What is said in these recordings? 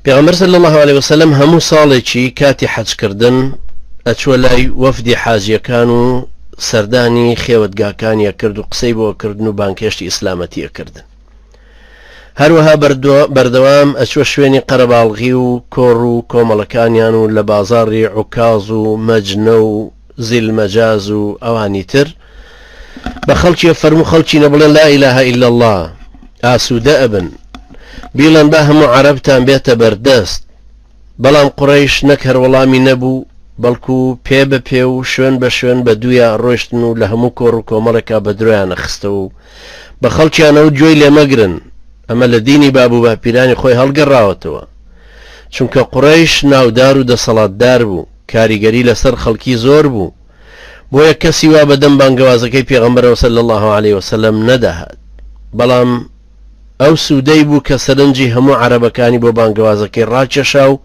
پێغەمبەر صلی اللە علیە وسلم هەموو ساڵێکی کاتی حەجکردن ئەچووە لای وەفدی حاجیەکان و سەردانی خێوەتگاکانی ئەکرد و قسەی بۆ ئەکردن و بانگهێشتی ئیسلامەتی ئەکردن. هەروەها بەردەوام ئەچووە شوێنی قەرەباڵغی و کۆڕ و کۆمەڵەکانیان و لە بازاڕی عوکاز و مەجنە و زیلمەجاز و ئەوانی تر بە خەڵکی ئەفەرموو خەڵکینە بڵێن لا الە الا اللە ئاسوودە ئەبن بیڵێن با هەموو عەرەبتان بێتە بەردەست بەڵام قوڕەیش نەک هەر وەڵامی نەبوو بەڵکو پێ بە پێ و شوێن بە شوێن بە دوویا ڕۆیشتن و لە هەموو کۆڕ و کۆمەڵێکا بە درۆیان ئەخستەوە و بە خەڵکیانەوت گوێی لێ مەگرن ئەمە لە دینی باب و باپیرانی خۆی هەڵگەڕاوەتەوە چونکە قوڕەیش ناودار و دەسەڵاتدار بوو کاریگەری لەسەر خەڵکی زۆر بوو بۆیە کەسی وا بەدەم بانگەوازەکەی پێغەمبەرەوە صلی اللە علیە وسلم نەدەهات بەڵام ئەو سوودەی بوو کە سەرنجی هەموو عەرەبەکانی بۆ بانگەوازەکەی ڕاکێشا و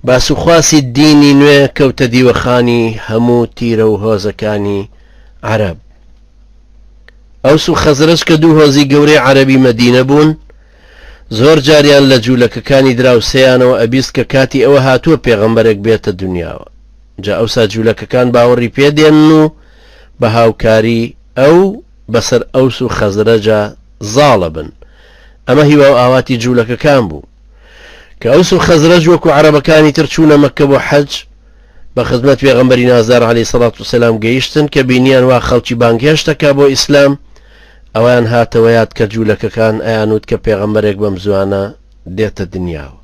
باسوخواسی دینی نوێ کەوتە دیوەخانی هەموو تیرە و هۆزەکانی عەرەب. ئەوس و خەزرەج کە دوو هۆزی گەورەی عەرەبی مەدینە بوون، زۆر جاریان لە جوولەکەکانی دراوسێیانەوە ئەبیست کە کاتی ئەوە هاتووە پێغەمبەرێک بێتە دونیاوە. جا ئەوسا جوولەکەکان باوەڕی پێ دێنن و بە هاوکاری ئەو بەسەر ئەوس و خەزرەجا زاڵ ئەبن. ئەمە هیوا و ئاواتی جوولەکەکان بوو. کە ئەوس و خەزرەج وەکو عەرەبەکانی تر چوونە مەککە بۆ حەج، بە خزمەت پێغەمبەری نازدار علیە سڵات وسلام گەیشتن کە بینیان وا خەڵکی بانگهێشت دەکا بۆ ئیسلام، ئەویان هاتەوە یاد کە جوولەکەکان ئەیانوت کە پێغەمبەرێک بەم زوانە دێتە دنیاوە.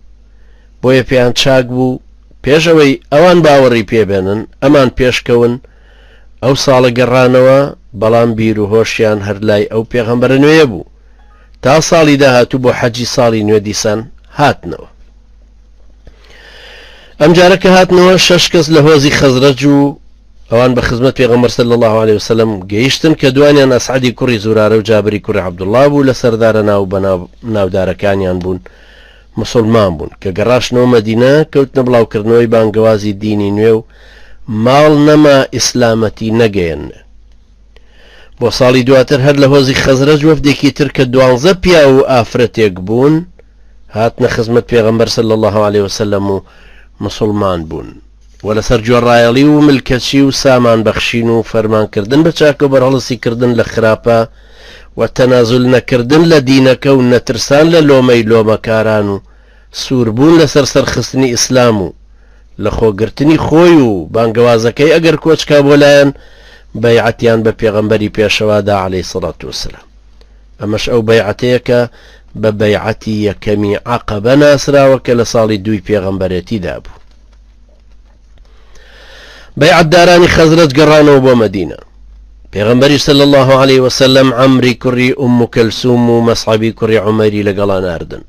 بۆیە پێیان چاک بوو پێش ئەوەی ئەوان باوەڕی پێ بێنن ئەمان پێشکەون، ئەو ساڵە گەڕانەوە، بەڵام بیر و هۆشیان هەر لای ئەو پێغەمبەرە نوێیە بوو. تا ساڵی داهاتوو بۆ حەجی ساڵی نوێ دیسان هاتنەوە. ئەمجارە کە هاتنەوە شەش کەس لە هۆزی خەزرەج و ئەوان بە خزمەت پێغەمبەر صلی الله علیه وسلم گەیشتن کە دوانیان ئەسعەدی کوڕی زورارە و جابری کوڕی عەبدوڵڵا بوو لە سەردارە ناو بەناو ناودارەکانیان بوون مسلمان بوون کە گەڕاشنەوە مەدینە کەوتنە بڵاوکردنەوەی بانگەوازی دینی نوێ و ماڵ نەما ئیسلامەتی نەگەیەنێ بۆ ساڵی دواتر هەر لە هۆزی خەزرەج وەفدێکی تر کە دوانزە پیاو و ئافرەتێک بوون هاتنە خزمەت پێغەمبەر صلی اللە علیە وسلم و مسوڵمان بوون و لەسەر گوێڕایەڵی و ملکەچی و سامان بەخشین و فەرمانکردن بە چاکە و بەرهەڵستی کردن لە خراپە و تەنازول نەکردن لە دینەکە و نەترسان لە لۆمەی لۆمەکاران و سووربوون لەسەر سەرخستنی ئیسلام و لەخۆگرتنی خۆی و بانگەوازەکەی ئەگەر کۆچکا بۆ لایان بەیعەتیان بە پێغەمبەری پێشەوا دا علیە سڵات وسلام. ئەمەش ئەو بەیعەتەیە کە بە بەیعەتی یەکەمی عەقەبە ناسراوە کە لە ساڵی دووی پێغەمبەرێتیدا بوو. بەیعەتدارانی خەزرەج گەڕانەوە بۆ مەدینە. پێغەمبەریش صلی الله علیه وسلم عەمری کوڕی ئوم کەلسوم و مەسعەبی کوڕی عومەری لەگەڵا ناردن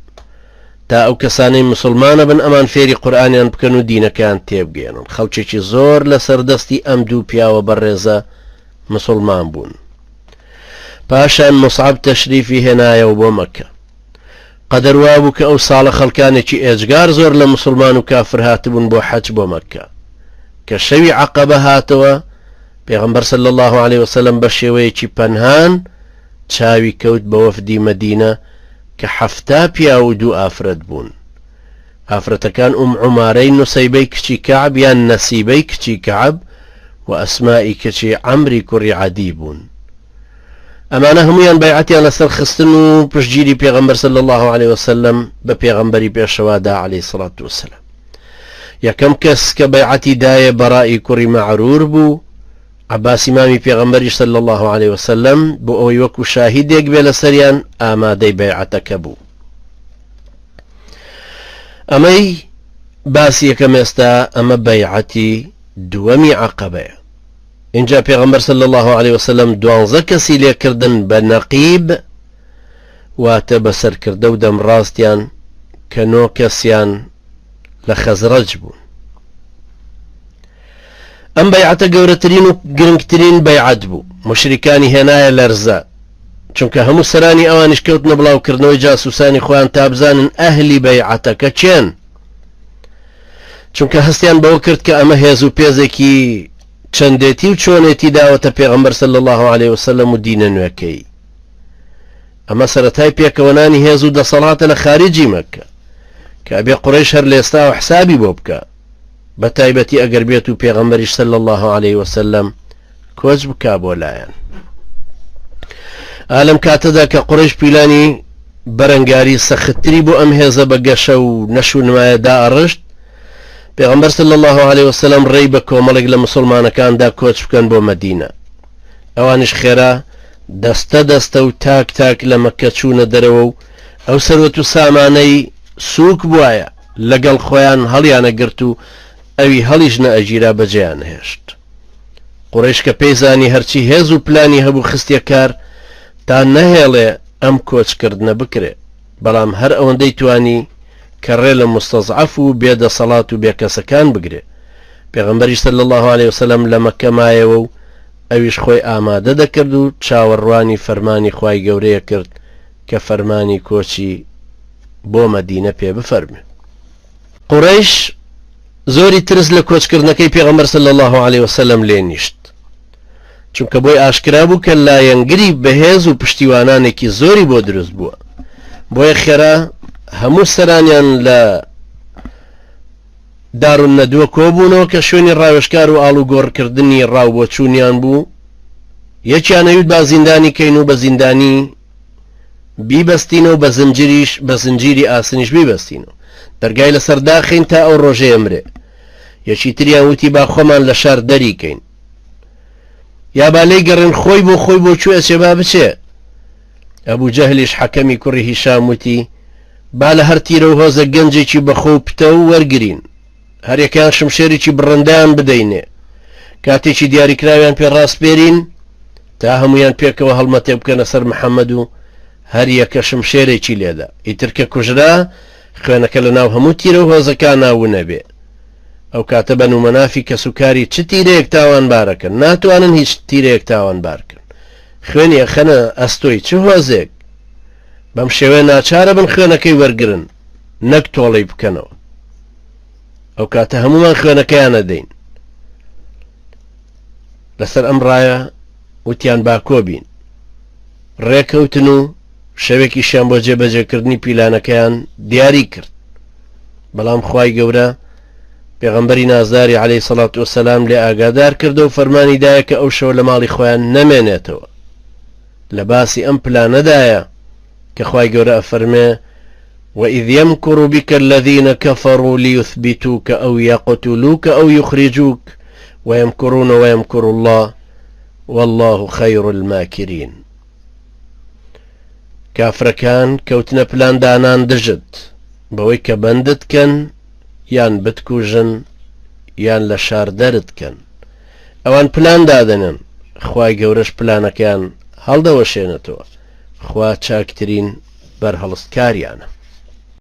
تا ئەو کەسانەی مسلمانە بن ئەمان فێری قورئانیان بکەن و دینەکەیان تێبگەیەنن. خەڵکێکی زۆر لەسەر دەستی ئەم دوو پیاوە بەڕێزە مسلمان بوون. پاشان موسعەب تەشریفی هێنایەوە بۆ مەککە. قەدەر وابوو کە ئەو ساڵە خەڵکانێکی ئێجگار زۆر لە موسڵمان و کافر هاتبوون بۆ حەج بۆ مەککە. کە شەوی عەقەبە هاتەوە، پێغەمبەر صلی اللە علیە وسلم بە شێوەیەکی پەنهان چاوی کەوت بە وەفدی مەدینە کە 70 پیاو و دوو ئافرەت بوون. ئافرەتەکان ئوم عومارەی نوسەیبەی کچی کەعب یان نەسیبەی کچی کەعب و ئەسمائی کچی عەمری کوڕی عەدی بوون. ئەمانە هەموویان بەیعەتیان لەسەر خستن و پشتگیری پێغەمبەر صلی اللە علیه وسلم بە پێغەمبەری پێشەوا دا علیه الصلاة والسلام. یەکەم کەس کە بەیعەتی دایە بەڕائی کوڕی مەعرور بوو، عەباسی مامی پێغەمبەریش صلی اللە علیه وسلم بۆ ئەوەی وەکو شاهیدێک بێ لەسەریان ئامادەی بەیعەتەکە بوو. ئەمەی باسی یەکەم ئێستا ئەمە بەیعەتی دووەمی عەقەبەیە. ئینجا پێغەمبەر صلی اللە علیه وسلم دوانزە کەسی لێکردن بە نەقیب واتە بە سەرکردە و دەمڕاستیان کە نۆ کەسیان لە خەزرەج بوون. ئەم بەیعەتە گەورەترین و گرنگترین بەیعەت بوو، موشریکانی هێنایە لەرزە، چونکە هەموو سەرانی ئەوانیش کەوتنە بڵاوکردنەوەی جاسوسانی خۆیان تا بزانن ئەهلی بەیعەتەکە کێن، چونکە هەستیان بەوە کرد کە ئەمە هێز و پێزێکی چەندێتی و چۆنێتی داوەتە پێغەمبەر صلی اللە علیه وسلم و دینە نوێکەی. ئەمە سەرەتای پێکەوەنانی هێز و دەسەڵاتە لە خاریجی مەککە. کە ئەبێ قوڕەیش هەر لە ئێستاوە حسابی بۆ بکا بە تایبەتی ئەگەر بێت و پێغەمبەریش صلی اللە علیە وسلم کۆچ بکا بۆ لایان. ئا لەم کاتەدا کە قوڕەیش پیلانی بەرەنگاری سەختتری بۆ ئەم هێزە بە گەشە و نەش و نمایە دائەڕشت، پێغەمبەر صلی اللە علیە وسلم ڕێی بە کۆمەڵێک لە موسڵمانەکان دا کۆچ بکەن بۆ مەدینە. ئەوانیش خێرا دەستە دەستە و تاک تاک لە مەککە چوونە دەرەوە و ئەو سەروەت و سامانەی سووک بوایە لەگەڵ خۆیان هەڵیانەگرت و ئەوی هەڵیش نەئەگیرا بەجێیان نەهێشت. قوڕەیش کە پێی زانی هەرچی هێز و پلانی هەبوو خستیە کار تا نەهێڵێ ئەم کۆچ کردنە بکرێ، بەڵام هەر ئەوەندەی توانی کە ڕێ لە موستەزعەف و بێ دەسەڵات و بێ کەسەکان بگرێ. پێغەمبەریش صلی اللە علیە وسلم لە مەککە مایەوە و ئەویش خۆی ئامادە دەکرد و چاوەڕوانی فەرمانی خوای گەورەیە کرد کە فەرمانی کۆچی بۆ مەدینە پێ بفەرموێ. قوڕەیش زۆری ترس لە کۆچکردنەکەی پێغەمبەر صلی اللە علیە وسلم لێ نیشت، چونکە بۆی ئاشکرا بوو کە لایەنگری بەهێز و پشتیوانانێکی زۆری بۆ دروست بووە، بۆیە خێرا هەموو سەرانیان لە دارالندوە کۆبوونەوە کە شوێنی ڕاوێژکار و ئاڵوگۆڕکردنی ڕاوبۆچوونیان بوو، یەکیان ئەیوت با زیندانی کەین و بە زیندانی بیبەستینەوە بە زنجیریش بە زنجیری ئاسنیش بیبەستینەوە دەرگای لەسەر داخەین تا ئەو ڕۆژەی ئەمرێ یەکی تریان وتی با خۆمان لە شار دەری کەین یا با لێی گەڕێن خۆی بۆ خۆی بۆ کوێ ئەچێ با بچێ ئەبوو جەهلیش حەکەمی کوڕی هیشام وتی با لە هەر تیرە و هۆزە گەنجێکی بەخۆ و پتە و وەرگرین هەریەکەیان شمشێرێکی بڕندەیان بدەینێ، کاتێکی دیاریکراویان پێ ڕاسپێرین تا هەموویان پێکەوە هەڵمەتێک بکەنە سەر محەمەد و هەریەکە شمشێرێکی لێدا، ئیتر کە کوژرا خوێنەکە لەناو هەموو تیرە و هۆزەکانا ونەبێ. ئەو کاتە بەنو مەنافی کەسوکاری چ تیرەیەک تاوانبارەکەن؟ ناتوانن هیچ تیرەیەک تاوانبارکەن. خوێنی ئەخەنە ئەستۆی چ هۆزێک؟ بەم شێوەیە ناچارەبن خوێنەکەی وەرگرن نەک تۆڵەی بکەنەوە. ئەو کاتە هەمومان خوێنەکەیان ئەدەین لەسەر ئەم ڕایە وتیان با کۆبین ڕێکەوتن و شەوێکیشیان بۆ جێبەجێکردنی پیلانەکەیان دیاری کرد بەڵام خوای گەورە پێغەمبەری نازداری عەلەیهی سەڵات وسەلام لێ ئاگادار کردە و فەرمانی دایە کە ئەو شەوە لە ماڵی خۆیان نەمێنێتەوە لە باسی ئەم پلانەدایە کە خوای گەورە ئەفەرمێ وإذ يمكر بك الذين كفروا ليثبتوك أو يقتلوك أو يخرجوك ويمكرون ويمكر الله والله خير الماكرين کافرەکان کەوتنە پلان دانان دژت بەوەی کە بەندت کەن یان بتکوژن یان لە شار دەرت کەن ئەوان پلان دادەنێن خوای گەورەش پلانەکەیان هەڵدەوەشێنێتەوە خوا چاکترین بەرهەڵستکاریانە.